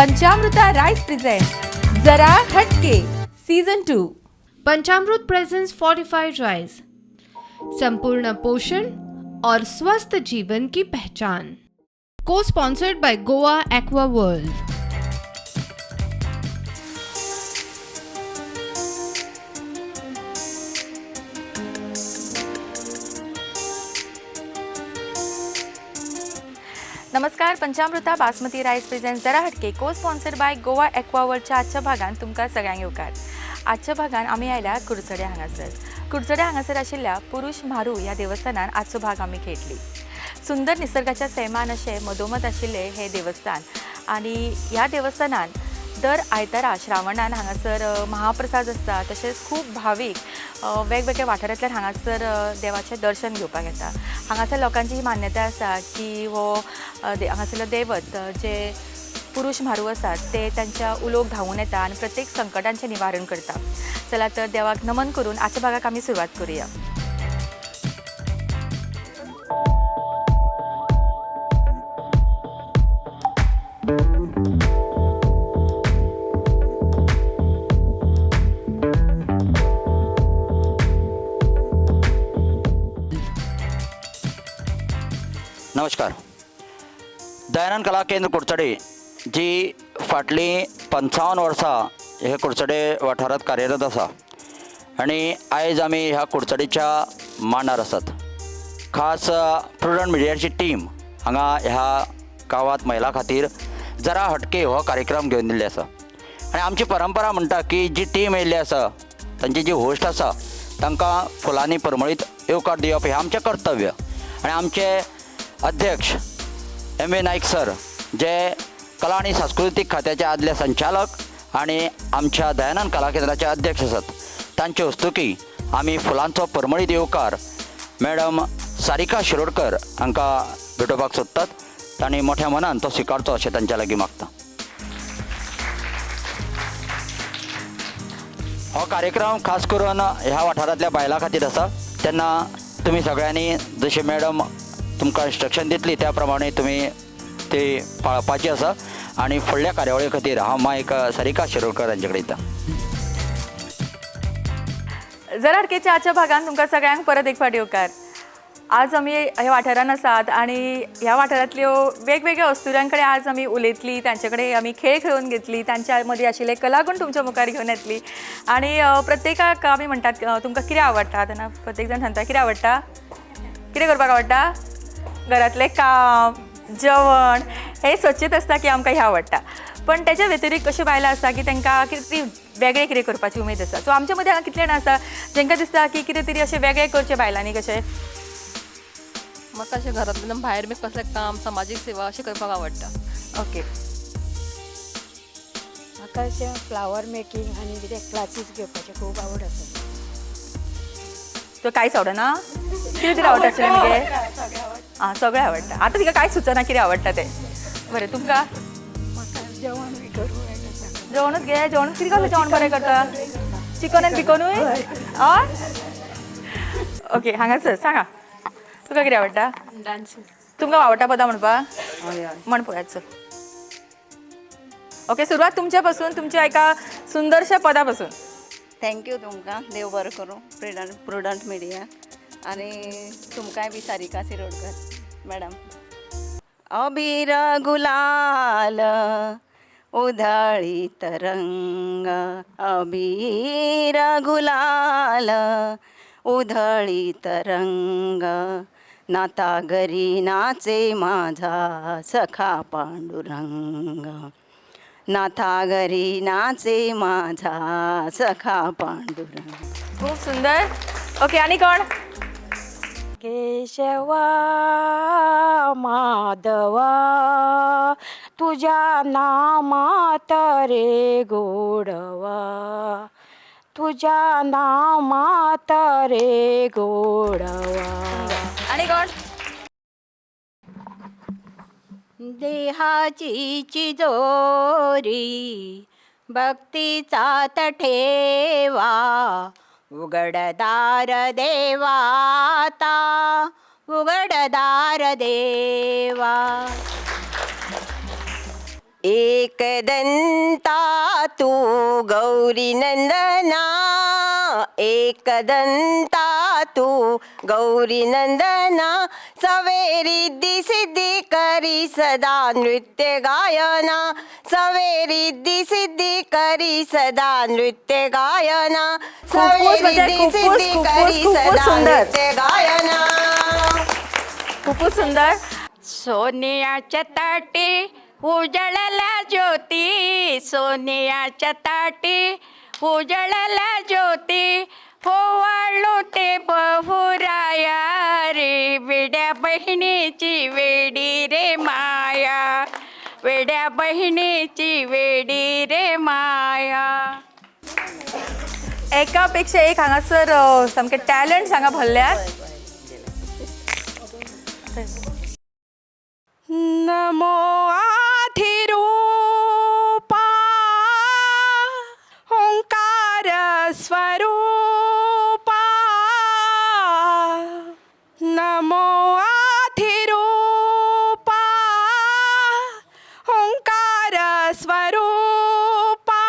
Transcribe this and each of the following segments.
Panchamruta rice present Jara Hatke season 2. Panchamrut presents fortified rice, संपूर्ण पोषण और स्वस्थ जीवन की पहचान। को sponsored by Goa Aqua World. नमस्कार, पंचामृता बासमती रायस प्रेझेंट जरा हटके co sponsored by Goa aqua वर्ल्डच्या आजच्या भागान तुमकां सगळ्यांक येवकार। आजच्या भागान आमी आयल्या कुडचडे हांगासर। कुडचडे हांगासर आशिल्ल्या पुरुष म्हारू ह्या देवस्थानान आजचो भाग आमी खेळटली। सुंदर निसर्गाच्या सैमान अशें मदोमद आशिल्लें हें देवस्थान आनी ह्या देवस्थानान दर आयतारा श्रावणान हांगासर महाप्रसाद आसता। तशेंच खूब भावीक वेगवेगळ्या वाठारांतल्यान हांगासर देवाचें दर्शन घेवपाक येता। हांगासर लोकांची ही मान्यताय आसा की हो हांगासरलो दैवत जे पुरुष म्हारू आसात ते तांच्या उलोक धांवून येता आनी प्रत्येक संकटांचें निवारण करता। चला तर देवाक नमन करून आजच्या भागाक आमी सुरवात करूया। नमस्कार। दयानंद कला केंद्र कुडचडे जी फाटलीं 55 वर्सां हे कुडचडे वाठारांत कार्यरत आसा आनी आयज आमी ह्या कुडचडेच्या मांडार आसात। खास प्रुडंट मिडियाची टीम हांगा ह्या गांवांत महिला खातीर जरा हटके हो कार्यक्रम घेवन दिल्ले आसा आनी आमची परंपरा म्हणटा की जी टीम येयल्ली आसा तांची जी होस्ट आसा तांकां फुलांनी परमळीत येवकार दिवप हें आमचें कर्तव्य। आनी आमचे अध्यक्ष एम ए नाईक सर जे कला आनी सांस्कृतीक खात्याचे आदले संचालक आनी आमच्या दयानंद कला केंद्राचे अध्यक्ष आसात तांचे हस्तुकी आमी फुलांचो परमळीत येवकार मॅडम सारिका शिरोडकर हांकां भेटोवपाक सोदतात। तांणी मोठ्या मनान तो स्विकारचो अशें तांच्या लागीं मागता। हो कार्यक्रम खास करून ह्या वाठारांतल्या बायलां खातीर आसा। तेन्ना तुमी सगळ्यांनी जशें मॅडम तुमकां इन्स्ट्रक्शन दितली त्या प्रमाणे तुमी ते पाळपाची आसा आनी फुडल्या कार्यावळी खातीर हांव मायक सारिका शिरोडकर हांचे कडेन दिता। जरा हटकेच्या आजच्या भागान तुमकां सगळ्यांक परत एक फावट येवकार। आज आमी ह्या वाठारान आसात आनी ह्या वाठारांतल्यो वेगवेगळ्या अस्तुऱ्यां कडेन आज आमी उलयतली, तांचे कडेन आमी खेळ खेळोवन घेतली, तांच्या मदीं आशिल्ले कलागूण तुमच्या मुखार घेवन येतली। आनी प्रत्येकाक आमी म्हणटात तुमकां कितें आवडटा तेन्ना प्रत्येक जाण सांगता कितें आवडटा, कितें करपाक आवडटा, घरांतलें काम, जेवण हें स्वच्छेत आसता की आमकां हें आवडटा। पण तेच्या व्यतिरिक्त अश्यो बायलां आसता की तांकां कितें तरी वेगळें कितें करपाची उमेद आसता। सो आमचे मदीं हांगा कितले जाण आसा जांकां दिसता की कितें तरी अशें वेगळें करचें बायलांनी? कशें म्हाका अशें घरांतल्यान भायर बी कसलें काम, समाजीक सेवा अशें करपाक आवडटा। ओके, म्हाका अशें फ्लावर मेकिंग आनी कितें क्लासीस घेवपाचें खूब आवड आसा। तो कांयच आवडना? कितें तरी आवडटा आसलें मगे? आं, सगळें आवडटा। आतां तिका कांय सुचना कितें आवडटा तें। बरें, तुमकां? म्हाका जेवण बी करूंक मेळटा। जेवणूच गे, जेवण कितें कसलें जेवण बरें करता? चिकन आनी बिकनूय? हय, ओके। हांगासर सांगा, तुका कितें आवडटा? डान्सिंग। तुमकां आवडटा पदां म्हणपाक? म्हण पळयात सर। ओके, सुरवात तुमच्या पासून, तुमच्या एका सुंदरशा पदा पासून। Thank you तुमकां, देव बरो करूं प्रुडंट मिडिया आनी तुमकांय बी सारिका शिरोडकर मॅडम। अबीर गुलाल उधळी तरंग, अबीर गुलाल उधळी तरंग, नाता घरी नाचे माझा सखा पांडुरंग, नाथा घरी नाचे माझा सखा पांडुरंग। खूप सुंदर। ओके, आनी कोण? केशवा माधवा तुझ्या नामात रे गोडवा, तुझ्या नामात रे गोडवा। आनी कोण? देहाची चिजोरी भक्तीचा तठेवा, उघडदार देवाता, उघडदार देवा। एकदंता तू गौरी नंदना, एकदंता तू गौरी नंदना, सवेरी सिद्धी करी सदा नृत्य गायना, सवेरी सिद्धी करी सदा नृत्य गायना, खूपच म्हणजे सवेरी खूपच सिद्धी खूपच करी खूपच सदा सुंदर. नृत्य गायना. खूपच सुंदर. सोनियाच्या ताटी उजळला ज्योती, सोनियाच्या ताटी उजळला ज्योती, होवाळू ते बहुराया रे, वेड्या बहिणीची वेडी रे माया, वेड्या बहिणीची वेडी रे माया. एकापेक्षा एक हांगासर सामके टॅलंट हांगा भरल्यात. नमो आधिरूपा ओंकार स्वरूपा, नमो आधिरूपा ओंकार स्वरूपा,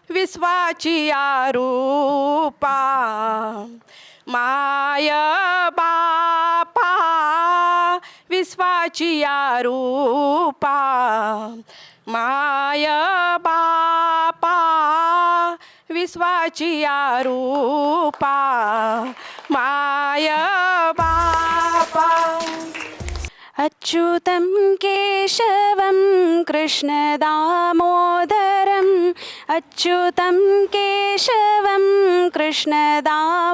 विश्वाची रूपा माय बापा, विश्वाची रूपा माय बापा, विश्वाची रूपा माय बापा. अच्युतं केशवं कृष्णदामोदरम्, अच्युतं केशवं कृष्णदामोदरं,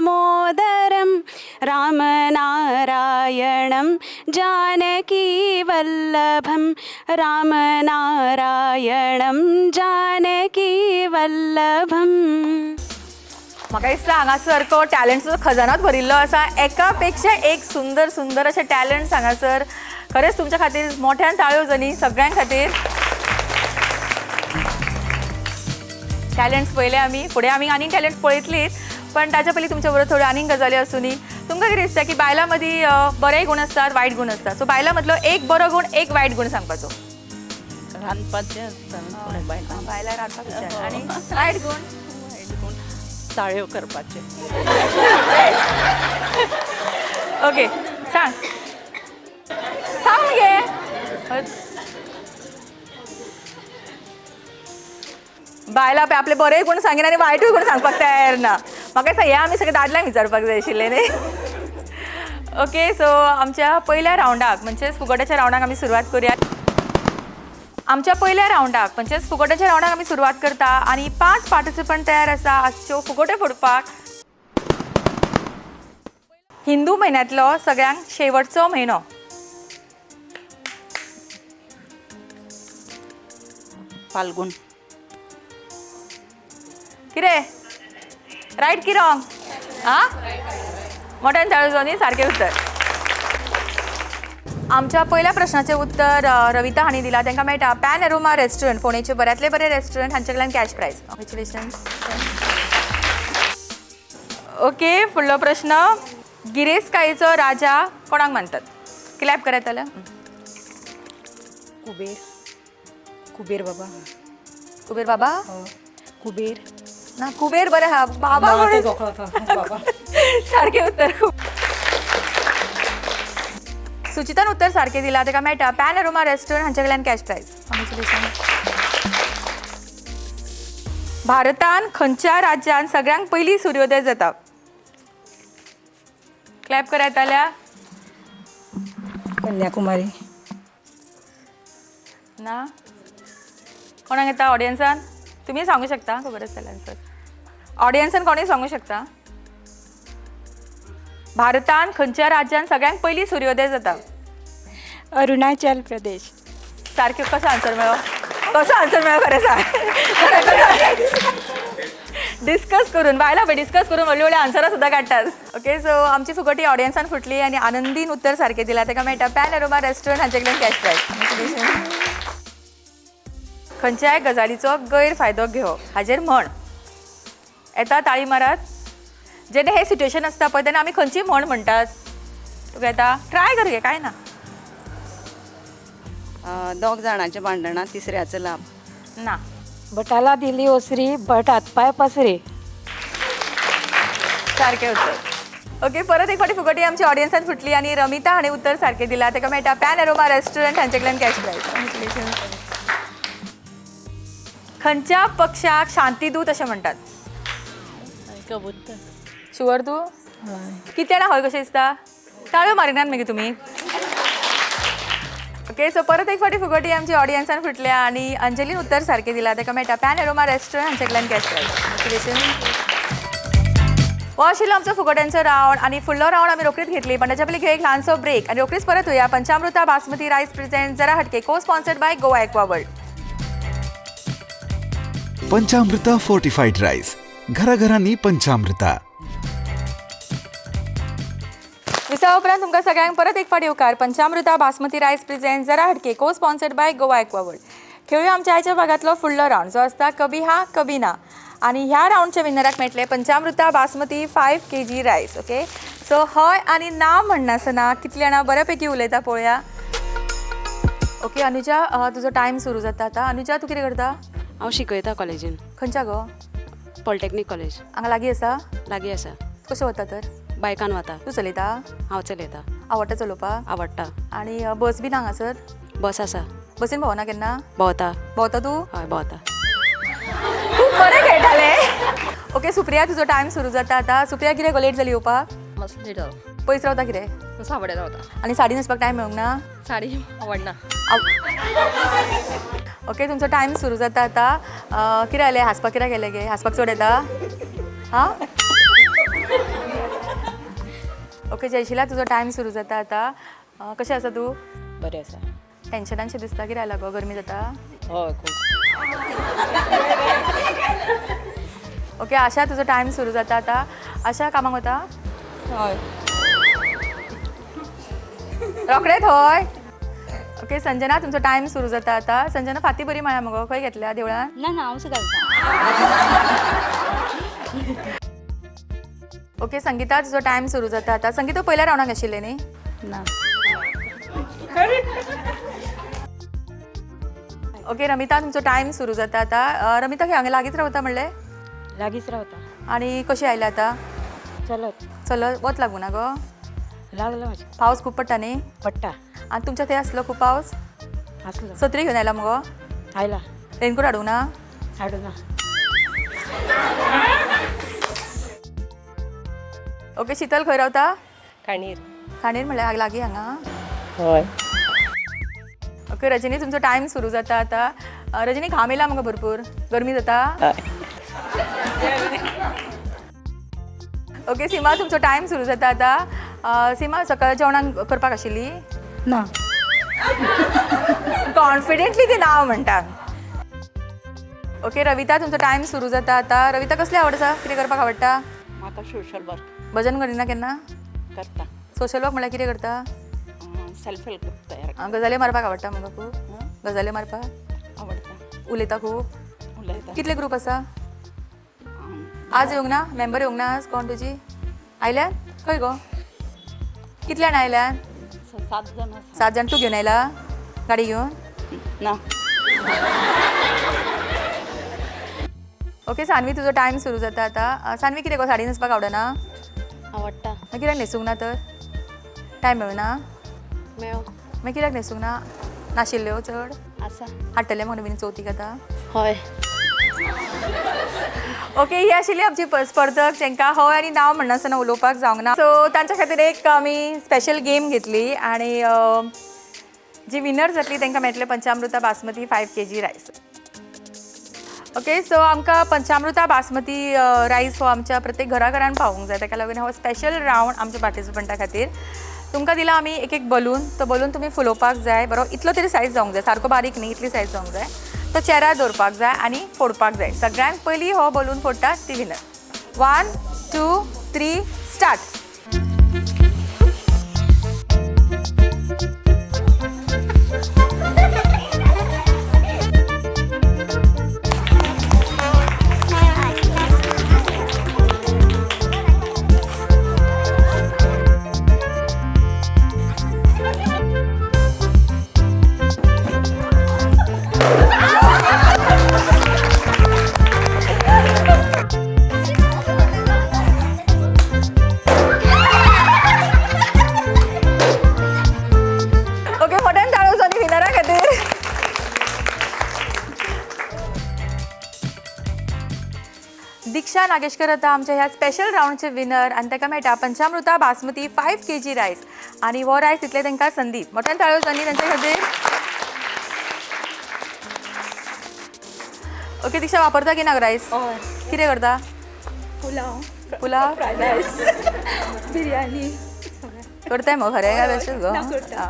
रामनारायणं जानकीवल्लभं, रामनारायणं जानकीवल्लभम्. म्हाका दिसता हांगासर तो टॅलंट्सचो खजानाच भरिल्लो आसा. एका पेक्षा एक सुंदर सुंदर अशे टॅलंट्स हांगासर. खरेंच तुमच्या खातीर मोठ्यान ताळयो जाली सगळ्यां खातीर. टॅलंट्स पळयले आमी, फुडें आमी आनीक टॅलंट्स पळयतलीच, पण ताच्या पयलीं तुमच्या बरोबर थोड्यो आनीक गजाली आसुनी. तुमकां कितें दिसता की बायलां मदीं बरेय गूण आसतात, वायट गूण आसतात? सो बायलां मदलो एक बरो गूण, एक वायट गूण सांगपाचो. रांदपाचें आसता न्हू थोडें बायलांक. बायलां रांदपाक हुशार. आनी वायट गूण? वायट गूण ताळयो करपाचें. ओके, सांग सांग मगे. बायलां पळय आपले बरेय गूण सांगिना आनी वायटूय गूण सांगपाक तयार ना. म्हाका दिसता हें आमी सगळे दादल्यांक विचारपाक जाय आशिल्लें न्ही? ओके, सो आमच्या पयल्या रावंडाक म्हणजेच फुगोट्याच्या रावंडाक आमी सुरवात करूया. आमच्या पयल्या रावंडाक म्हणजेच फुगोट्याच्या रावंडाक आमी सुरवात करता आनी 5 पार्टिसिपंट तयार आसा आजच्यो फुगोट्यो फोडपाक. हिंदू म्हयन्यांतलो सगळ्यांक शेवटचो म्हयनो? फाल्गून. कितें रायट की रॉंग? आ, मोठ्यान ताळयो जावनी. सारकें उत्तर. आमच्या पयल्या प्रश्नाचें उत्तर रविता हांणी दिला. तांकां मेळटा पॅन एरोमा रेस्टॉरंट, फोंडेचे बऱ्यांतले बरे रेस्टॉरंट, हांचे कडल्यान कॅश प्रायज. कॉंग्रेच्युलेशन. ओके, फुडलो प्रश्न. गिरेस्तकायेचो राजा कोणाक मानतात? क्लॅप करात जाल्यार. कुबेर, कुबेर बाबा. कुबेर बाबा? कुबेर. ना, कुबेर बरें आहा, बाबा म्हणून सारकें उत्तर. सुचितान उत्तर सारकें दिलां. ताका मेळटा पॅन एरोमा रेस्टॉरंट हांचे कडल्यान कॅश प्रायज. कॉंग्रेच्युलेशन. भारतान खंयच्या राज्यान सगळ्यांत पयलीं सुर्योदय जाता? क्लॅप करात जाल्यार. कन्याकुमारी. ना, कोणाक येता ऑडियन्सान? तुमी सांगू शकता, खबर आसतलें आन्सर. ऑडियन्सान कोणूय सांगू शकता. भारतान खंयच्या राज्यान सगळ्यांत पयलीं सुर्योदय जाता? अरुणाचल प्रदेश. सारकें. कसो आन्सर मेळ्ळो? कसो आन्सर मेळ्ळो? खरें सांग. डिस्कस करून बायलां पळय, डिस्कस करून व्हडली व्हडली आन्सरां सुद्दां काडटात. ओके, सो आमची फुगोटी ऑडियन्सान फुटली आनी आनंदीन उत्तर सारकें दिलां. ताका मेळटा पॅन एरोमा रेस्टॉरंट हांचे कडल्यान कॅश प्रायज. खंयच्याय गजालीचो गैरफायदो घेवप हाजेर म्हण येता. ताळी मारात. जेन्ना हें सिट्युएशन आसता पळय, तेन्ना आमी खंयची म्हण म्हणटात? तुका येता? ट्राय कर गे, कांय ना. दोग जाणांचें भांडणां तिसऱ्याचो लाभ. ना. भटाला दिली ओसरी, भट हातपांय पसरी. सारकें उत्तर. ओके, परत एक फावटी फुगटी आमच्या ऑडियन्सान फुटली आनी रमिता हाणें उत्तर सारकें दिलां. ताका मेळटा पॅन एरोमा रेस्टॉरंट हांचे कडल्यान कॅश प्रायज. खंयच्या पक्षाक शांतीदूत अशें म्हणटात? कबूतर. शुअर तूं? कितें ना हय कशें दिसता? ताळयो मारिनात मागीर तुमी. ओके, सो परत एक फावटी फुगटी आमची ऑडियन्सान फुटल्या आनी अंजलीन उत्तर सारकें दिलां. ताका मेळटा पॅन एरोमा रेस्टॉरंट हांचे कडल्यान कॅश प्रायज. हो आशिल्लो आमचो फुगोट्यांचो रावंड आनी फुडलो रावंड आमी रोखडीच घेतली, पण ताच्या पयलीं घेवया एक ल्हानसो ब्रेक आनी रोखडीच परत येवया. पंचामृता बासमती रायस प्रेझेंट जरा हटके co sponsored by Goa Aqua World. Panchamrita fortified rice, घराघरांनी पंचामृता. विसा उपरांत तुमकां सगळ्यांक परत एक फावट येवकार. पंचामृता बासमती रायस प्रेझेंट जरा हटके co sponsored by Goa Aqua World. खेळूया आमच्या आयच्या भागांतलो फुडलो रावंड जो आसता कभी हा कभी ना, आनी ह्या रावंडच्या विनराक मेळटले Panchamrita basmati 5 kg rice. Okay, so हय आनी ना म्हणनासतना कितली जाणां बऱ्यापैकी उलयता पळोवया. ओके अनुजा, तुजो टायम सुरू जाता आतां. अनुजा, तूं कितें करता? हांव शिकयता कॉलेजीन. खंयच्या गो? Polytechnic college. हांगा लागीं आसा? लागीं आसा. कशें वता तर? बायकान वता. तूं चलयता? हांव चलयता. आवडटा चलोवपाक? आवडटा. आनी बस बीन हांगासर? बस आसा. बसीन भोंवना केन्ना? भोंवता. भोंवता तूं? हय भोंवता. खूब बरें खेळटालें. ओके सुप्रिया, तुजो टायम सुरू जाता आतां. सुप्रिया, कितें गो लेट जाली येवपाक? मातसो लेट जालो. पयस रावता कितें? सावड्या रावता. आनी साडी न्हेसपाक टायम मेळूंक ना? साडी आवडना. ओके, तुमचो टायम सुरू जाता आतां. कितें जालें हांसपाक? कित्याक गेलें गे? हांसपाक चड येता? हां ओके जयशिला, तुजो टायम सुरू जाता आतां. कशें आसा तूं? बरें आसा. टेन्शनानशें दिसता, कितें जालां गो? गरमी जाता? हय खूब. ओके आशा, तुजो टायम सुरू जाता आतां. आशा, कामाक वता? हय. रोखडेच हय? ओके संजना, तुमचो टायम सुरू जाता आतां. संजना, फाती बरी मेळ्ळ्या मगो, खंय घेतल्या? देवळान? ना ना, हांवच घालता. ओके संगीता, तुजो टायम सुरू जाता आतां. संगीता पयल्या रावंडाक आशिल्लें न्ही? ना. ओके रमिता, तुमचो टायम सुरू जाता आतां. रमिता, खंय हांगा लागींच रावता म्हणलें? लागींच रावता. आनी कशी आयल्या आतां? चलत. चलत? वत लागूं ना गो? लागलो मातशें. पावस खूब पडटा न्ही? पडटा. आनी तुमच्या थंय आसलो खूब पावस? आसलो. सत्री घेवन आयला मगो? आयला. रेनकोट हाडूंक ना? हाडूं ना. ओके शीतल, खंय रावता? खाणीर. खाणीर म्हणल्यार लागीं हांगा? हय. ओके रजनी, तुमचो टायम सुरू जाता आतां. रजनी, घाम येयला मगो भरपूर? गरमी जाता? ओके सीमा, तुमचो टायम सुरू जाता आतां. सीमा, सकाळ जेवणाक करपाक आशिल्ली? ना. कॉन्फिडेंटली ती नांव म्हणटा. ओके रविता, तुमचो टायम सुरू जाता आतां. रविता, कसली आवड आसा? कितें करपाक आवडटा? म्हाका सोशल वर्क. भजन करिना केन्ना? करता. सोशल वर्क म्हणल्यार कितें करता? सेल्फ हेल्प ग्रूप तयार. गजाली मारपाक आवडटा म्हाका खूब? गजाली मारपाक आवडटा. उलयता खूब? उलयता. कितले ग्रूप आसा? आज येवंक ना? मेंबर येवंक ना आज? कोण तुजी आयल्यान? खंय गो? कितले जाणां आयल्यान? 7 जाण आसा. 7 जाण. तूं घेवन आयला गाडी घेवन? ना. ओके सानवी, तुजो टायम सुरू जाता आतां. सानवी, कितें गो साडी न्हेसपाक आवडना? आवडटा. मागीर कित्याक न्हेसूंक ना तर? टायम मेळना? मेळो. मागीर कित्याक न्हेसूंक ना? नाशिल्ल्यो चड? आसा. हाडटले मगो नवीन चवथीक आतां? हय. ओके, ही आशिल्ली आमची स्पर्धक जांकां हय आनी नांव म्हणनासतना उलोवपाक जावंक ना. सो तांच्या खातीर एक आमी स्पेशल गेम घेतली आनी जी विनर जातली तांकां मेळटले Panchamrita basmati 5 kg rice. Okay, so आमकां पंचामृता बासमती रायस हो आमच्या प्रत्येक घराघरान पावूंक जाय, ताका लागून हो स्पेशल रावंड आमच्या पार्टिसिपंटा खातीर. तुमकां दिला आमी एक एक बलून, तो बलून तुमी फुलोवपाक जाय बरो, इतलो तरी सायज जावंक जाय, सारको बारीक न्ही, इतली सायज जावंक जाय. तो चेरार दवरपाक जाय आनी फोडपाक जाय. सगळ्यांत पयलीं हो बलून फोडटा ती विनर. 1 2 3 स्टार्ट. दीक्षा नागेशकर आतां आमच्या ह्या स्पेशल रावंडचे विनर आनी ताका मेळटा पंचामृता बासमती 5 kg rice आनी हो रायस दितले तांकां संदीप. मोठ्यान ताळयो जाली तांच्या खातीर. ओके दीक्षा, वापरता की ना रायस? हय. कितें करता? Pulao. Pulao. Fried rice, biryani. करताय मग खरें काय बेश्टेच गो? ना, करता.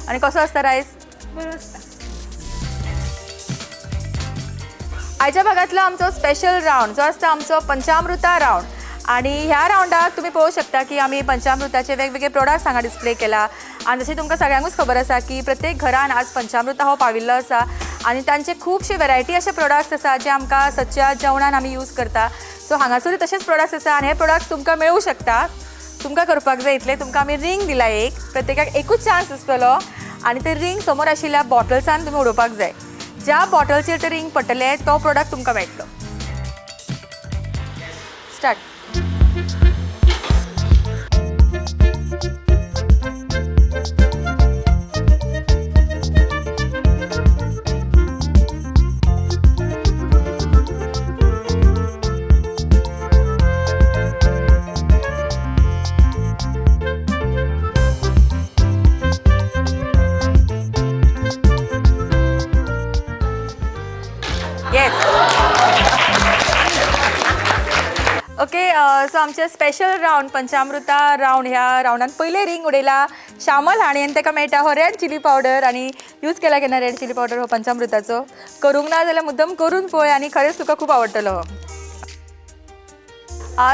आनी कसो आसता रायस? बरो आसता. आयच्या भागातलो आमचो स्पेशल रावंड जो आसता आमचो पंचामृता रावंड आणि ह्या रावंडाक तुमी पळोवंक शकता की आमी पंचामृताचे वेगवेगळे प्रोडक्ट्स हांगा डिस्प्ले केला. आनी जशें तुमकां सगळ्यांकूच खबर आसा की प्रत्येक घरान आज पंचामृता हो पाविल्लो आसा आनी तांचे खुबशे वेरायटी अशे प्रोडक्ट्स आसा जे आमकां सदच्या जेवणान आमी यूज करता. सो हांगासरूय तशेंच प्रोडक्ट्स आसा आनी हे प्रोडक्ट्स तुमकां मेळूं शकता. तुमकां करपाक जाय इतलें, तुमकां आमी रिंग दिला एक. प्रत्येकाक एकूच चान्स आसतलो आनी ते रिंग समोर आशिल्ल्या बॉटल्सान तुमी उडोवपाक जाय. ज्या बॉटलचेर ते रिंग पडटले तो प्रोडक्ट तुमकां मेळटलो. स्टार्ट. येस. ओके, सो आमचे स्पेशल रावंड पंचामृता रावंड, ह्या रावंडान पयले रिंग उडयला श्यामल हाणी आनी ताका मेळटा हो रेड चिली पावडर. आनी यूज केला केन्ना रेड चिली पावडर हो पंचामृताचो? करूंक ना जाल्यार मुद्दम करून पळय आनी खरेंच तुका खूब आवडटलो हो.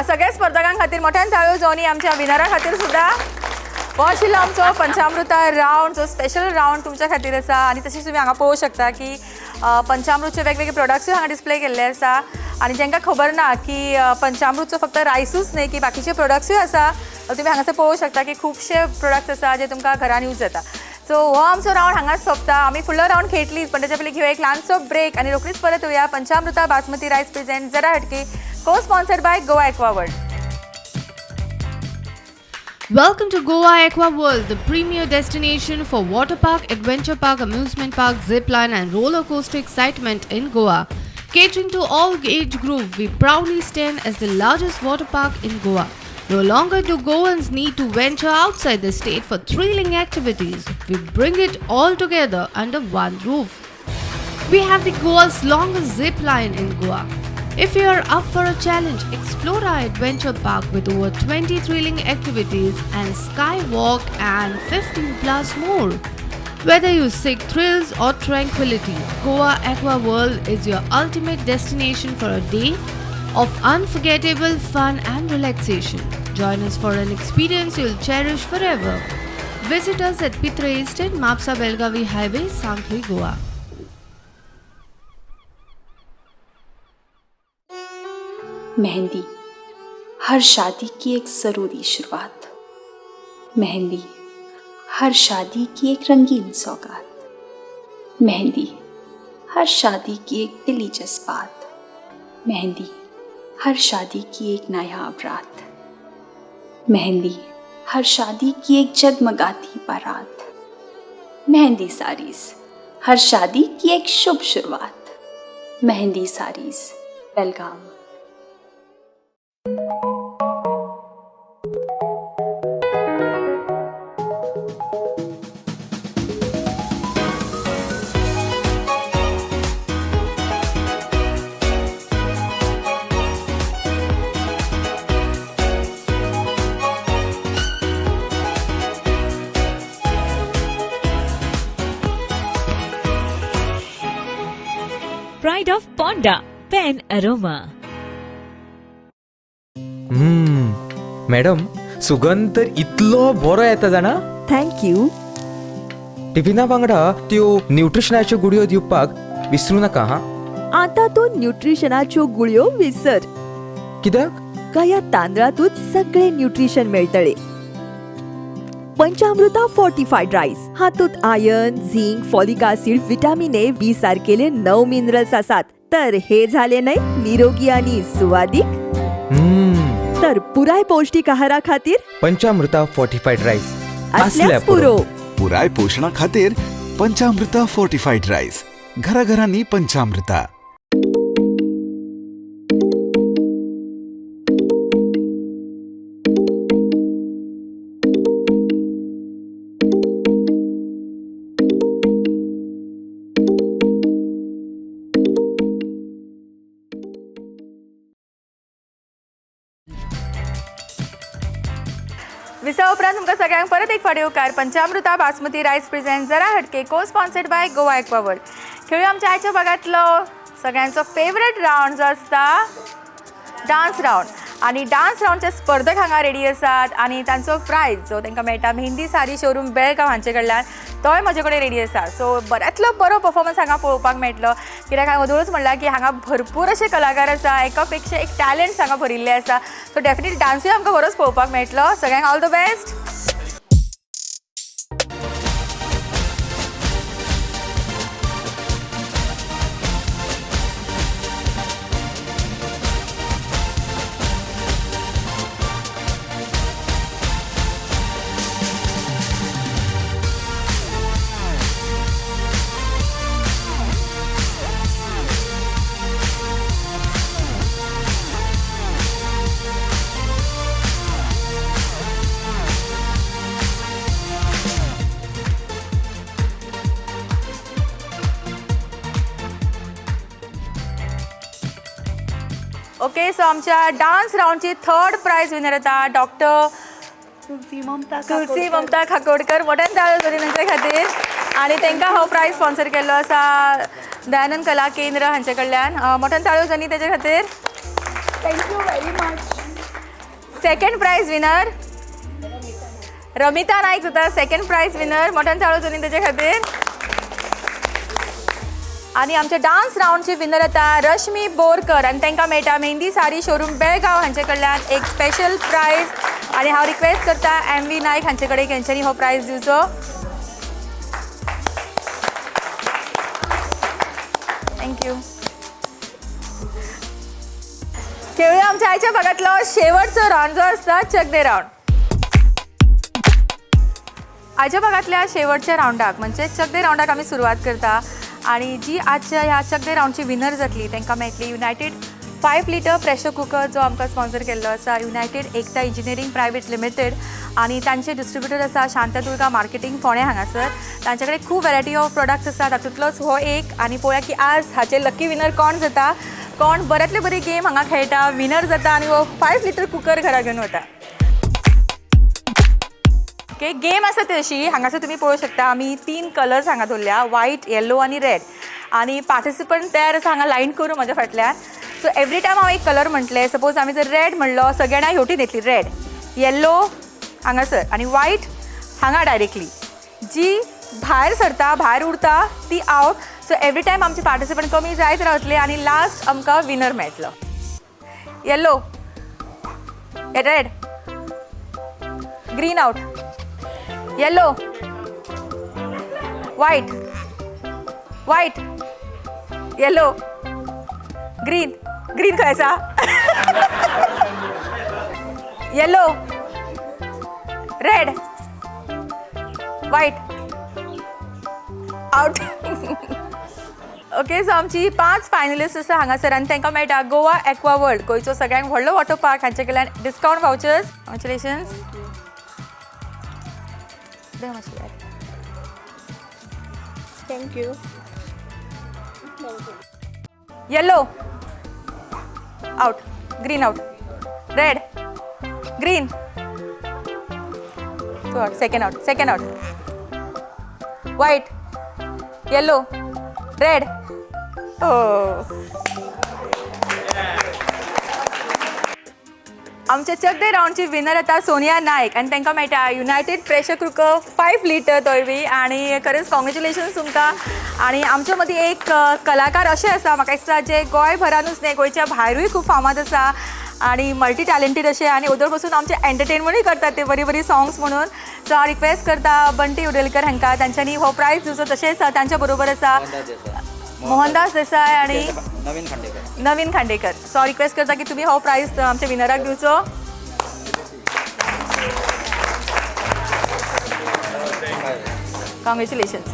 सगळ्या स्पर्धकां खातीर मोठ्यान ताळयो जावनी, आमच्या विनरा खातीर सुद्दां. हो आशिल्लो आमचो पंचामृता रावंड, जो स्पेशल रावंड तुमच्या खातीर आसा. आनी तशेंच तुमी हांगा पळोवंक शकता की पंचामृतचे वेगवेगळे प्रोडक्ट्सूय हांगा डिस्प्ले केल्ले आसा. आनी जांकां खबर ना की पंचामृतचो फक्त रायसूच न्हय की बाकीचे प्रोडक्ट्सूय आसा, तुमी हांगासर पळोवंक शकता की खुबशे प्रोडक्ट्स आसा जे तुमकां घरान यूज जाता. सो हो आमचो रावंड हांगाच सोंपता. आमी फुडलो रावंड खेळटलीच, पण त्याच्या पयलीं घेवया एक ल्हानसो ब्रेक आनी रोखडीच परत येवया. पंचामृता बासमती रायस प्रेझेंट जरा हटके, को sponsored by Goa aqua world. Welcome to Goa Aqua World, the premier destination for water park, adventure park, amusement park, zip line and roller coaster excitement in Goa. Catering to all age group, we proudly stand as the largest water park in Goa. No longer do Goans need to venture outside the state for thrilling activities. We bring it all together under one roof. We have the Goa's longest zip line in Goa. If you are up for a challenge, explore our adventure park with over 20 thrilling activities and skywalk and 15 plus more. Whether you seek thrills or tranquility, Goa Aqua World is your ultimate destination for a day of unforgettable fun and relaxation. Join us for an experience you'll cherish forever. Visit us at Pitre Estate, Mapsa Belgavi Highway, Sankhli, Goa. Mehndi हर शादी की एक ज़रूरी शुरुआत, मेहंदी हर शादी की एक रंगीन सौगात, मेहंदी हर शादी की एक दिली जज्बात, मेहंदी हर शादी की एक नायाब रात, मेहंदी हर शादी की एक जगमगाती बारात, मेहंदी साड़ीज हर शादी की एक शुभ शुरुआत. मेहंदी साड़ीज, बेलगाम. Pride of Ponda, Pen Aroma. Madam, सुगंध तर इतलो बरो येता जाणा. Thank you. टिफिना वांगडा त्यो न्यूट्रिशनाच्यो गुळयो दिवपाक विसरू नाका हा. आतां तूं न्यूट्रिशनाच्यो गुळयो विसर. कित्याक? ह्या तांदळांतूच सगळे न्यूट्रिशन मेळटले. पंचामृता फोर्टिफायड रायस हातूंत iron, zinc, folic acid, vitamin A, B सारकेले 9 minerals आसात. तर हे झाले न्हय निरोगी आणि सुवादीक. तर पुराय पौष्टिक आहारा खातीर पंचामृता फोर्टिफायड रायस. असल्याच पुरो. पुराय पोशणा खातीर पंचामृता फोर्टिफायड रायस. घराघरांनी पंचामृता. भागांत तुमकां सगळ्यांक परत एक फावट येवकार. पंचामृता बासमती रायस प्रेझेंट जरा हटके co sponsored by Goa aqua world. खेळूया आमच्या आयच्या भागांतलो सगळ्यांचो फेवरेट रावंड जो आसता डान्स रावंड. आनी डान्स रावंडचे स्पर्धक हांगा रेडी आसात आनी तांचो प्रायज जो तांकां मेळटा मेहंदी सारी शोरूम बेळगांव हांचे कडल्यान तोय म्हजे कडेन रेडी आसा. सो बऱ्यांतलो बरो परफॉर्मन्स हांगा पळोवपाक मेळटलो, कित्याक हांवें वदोळूच म्हणलां की हांगा भरपूर अशे कलाकार आसा, एका पेक्षा एक टॅलंट्स हांगा भरिल्ले आसा. सो डेफिनेटली डान्सूय आमकां बरोच पळोवपाक मेळटलो. सगळ्यांक all the best. Okay, so आमच्या डान्स रावंडची थर्ड प्रायज विनर येता डॉक्टर तुलसी ममता खाकोडकर. मोठ्यान ताळयो जोडी तांचे खातीर. आनी तांकां हो प्रायज स्पॉन्सर केल्लो आसा दयानंद कला केंद्र हांचे कडल्यान. मोठ्यान ताळयो जोडी ताचे खातीर. Thank you very much. Second prize winner Ramita Naik जाता सेकंड प्रायज विनर. मोठ्यान ताळयो जोडी ताचे खातीर. आनी आमच्या डान्स रावंडची विनर येता रश्मी बोरकर आनी तांकां मेळटा मेहंदी सारी शोरूम बेळगांव हांचे कडल्यान एक स्पेशल प्रायज. आनी हांव रिक्वेस्ट करता एम वी नायक हांचे कडेन हेंच्यांनी हो प्रायज दिवचो. Thank you. खेळूया आमच्या आयच्या भागांतलो शेवटचो रावंड जो आसता चक दे रावंड. आयच्या भागांतल्या शेवटच्या रावंडाक म्हणजे चक दे रावंडाक आमी सुरवात करता. आनी जी आजच्या ह्या चक दे रावंडची विनर जातली तांकां मेळटली युनायटेड 5 लिटर प्रेशर कुकर जो आमकां स्पॉन्सर केल्लो आसा United Ekta engineering private limited. आनी तांचे डिस्ट्रिब्युटर आसा शांतादुर्गा मार्केटींग फोंडें हांगासर. तांचे कडेन खूब वेरायटी ऑफ प्रोडक्ट्स आसा, तातूंतलोच हो एक. आनी पळोवया की आज हाचे लकी विनर कोण जाता, कोण बऱ्यांतली बरी गेम हांगा खेळटा, विनर जाता आनी हो 5 लिटर कुकर घरा घेवन वता. ओके, गेम आसा तशी हांगासर तुमी पळोवंक शकता. आमी 3 कलर्स हांगा दवरल्या, व्हायट, येल्लो आनी रेड. आनी पार्टिसिपंट तयार आसा हांगा लायन करून म्हज्या फाटल्यान. सो एवरी टायम हांव एक कलर म्हटलें, सपोज आमी जर रेड म्हणलो सगळ्यांना हेवटेन येतली रेड, येल्लो हांगासर आनी व्हायट हांगा डायरेक्टली. जी भायर सरता, भायर उरता ती आवट. सो एवरी टायम आमचे पार्टिसिपंट कमी जायत रावतले आनी लास्ट आमकां विनर मेळटलो. Yellow, red, green out, yellow, white, white, yellow, green. Green खंय आसा? Yellow, red, white, out. Okay, so आमची 5 फायनलिस्ट आसा हांगासर आनी तांकां मेळटा गोवा एक्वा वर्ल्ड गोंयचो सगळ्यांत व्हडलो वॉटर पार्क हांचे कडल्यान discount vouchers. Congratulations. Thank you. Yellow out, green out, red, green, second out, second out, white, yellow, red. Oh, आमच्या चक दे रावंडची विनर येता सोनिया नायक आनी तांकां मेळटा युनायटेड प्रेशर कुकर 5 लिटर तोय बी. आनी खरेंच कॉंग्रेच्युलेशन्स तुमकां. आनी आमच्या मदीं एक कलाकार अशें आसा, म्हाका दिसता जे गोंयभरानूच न्हय गोंयच्या भायरूय खूब फामाद आसा आनी मल्टी टॅलंटेड अशें, आनी ओदोळ पसून आमचें एंटरटेनमेंटूय करतात ते बरी बरी सॉंग्स म्हणून. सो हांव रिक्वेस्ट करता बंटी उडेलकर हांकां तांच्यांनी हो प्रायज दिवचो. तशेंच तांच्या बरोबर आसा मोहनदास देसाय आनी नवीन खांडेकर. सो हांव रिक्वेस्ट करता की तुमी हो प्रायज आमच्या विनराक दिवचो. कॉंग्रेच्युलेशन्स.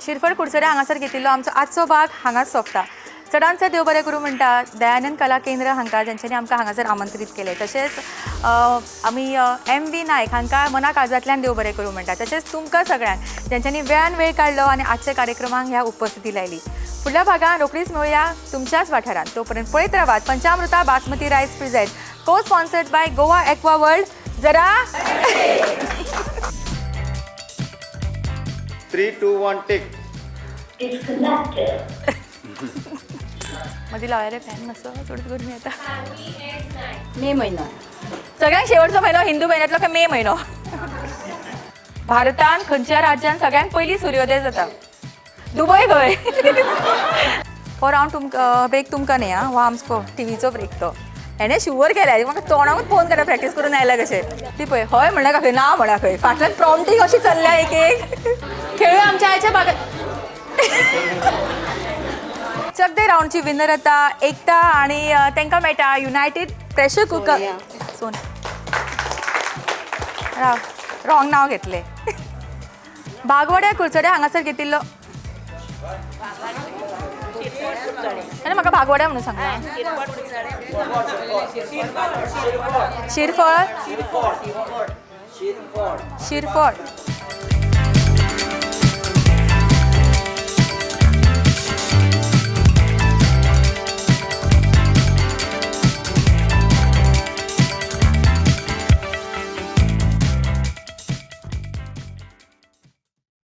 शिरफळ कुडचडे हांगासर घेतिल्लो आमचो आजचो भाग हांगाच सोंपता. चडान चड देव बरें करूं म्हणटा दयानंद कला केंद्र हांकां जेंच्यांनी आमकां हांगासर आमंत्रीत केलें. तशेंच आमी एम वी नायक हांकां मना काळजांतल्यान देव बरें करूं म्हणटा. तशेंच तुमकां सगळ्यांक जेंच्यांनी वेळान वेळ काडलो आनी आजच्या कार्यक्रमाक ह्या उपस्थिती लायली. फुडल्या भागान रोखडीच मेळुया तुमच्याच वाठारांत. तोपर्यंत पळयत रावात Panchamrita basmati rice present Co sponsored by Goa Aqua World. जरा 3 2 1 take. मदीं लावया रे फॅन मातसो, चडच गरमी येता. मे म्हयनो. सगळ्यांत शेवटचो म्हयनो हिंदू म्हयन्यांतलो काय मे म्हयनो. भारतान खंयच्या राज्यान सगळ्यांत पयलीं सुर्योदय जाता? दुबय खंय. हो रावंड तुमकां ब्रेक तुमकां न्ही आं, हो आमचो टिवीचो ब्रेक. तो हेणें शुवर केल्या, म्हाका तोंडाकूच फोन करा प्रॅक्टीस करून आयला कशें. ती पळय हय म्हणल्या खंय, ना म्हणा खंय, फाटल्यान प्रॉम्प्टींग अशी चल्ल्या. एक एक खेळूया आमच्या आयच्या भागात. चकदे रावंडची विनर आता एकता आणि तांकां मेळटा युनायटेड प्रेशर कुकर. सोन राव, रॉंग नांव घेतलें. बागवाड्या कुडचड्या हांगासर घेतिल्लो आनी म्हाका बागवाड्या म्हणून सांगला. शिरफळ, शिरफळ.